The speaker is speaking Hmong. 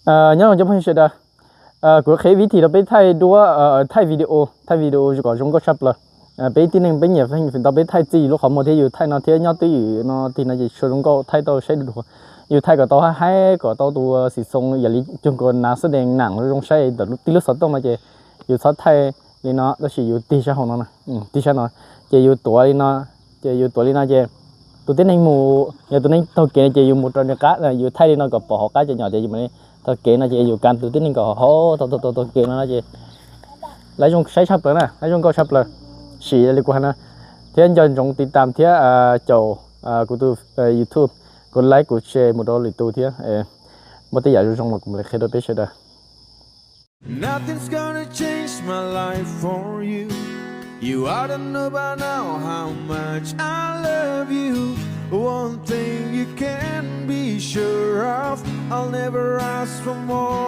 Nyob zoo cov phooj ywg sawv daws, kuv qhia ib vib thim rau peb thaij duab, thaij video, thaij video kom zoo nkauj tshaj plaws. Peb tib neeg peb nyiam fij ntau peb thaij txij yus lub qhov muag thiab yus thaij no thiab nyob twj ywm no tig no ces tsis zoo nkauj thaij tau saib dua. Yus thaij kom tau haib haib kom tau tus xim xoo yam li cuag nkaus nas xab dees nam zoo saib ntawm tib lub xov tooj no ces yus txhob thaij li no tab sis yus tig sab hauv no, tig sab no ces yus tuav li no, ces yus tuav li no ces tus tib neeg mus, yog tus neeg taug kev no ces yus mus rau nws qab, yus thaij li no kom pom hauv qab cov nyom ces yus mus taug kev no ces yus kav tus tib neeg kom hauv taug taug taug kev no no ces lawv zoo saib tshaj plaws na, lawv zoo nkauj tshaj plaws. Sim li kuv hais no thiab nco ntsoov tiv tam thiab caum kuv tus YouTube, kuv like kuv share mus rau lwm tus thiab. Muaj tej yam zoo zoo los kuv mam li qhia rau peb sawv daws. Nothing's gonna change my life for you. You ought to know by now how much I love you. One thing you can be sure of, I'll never ask for more.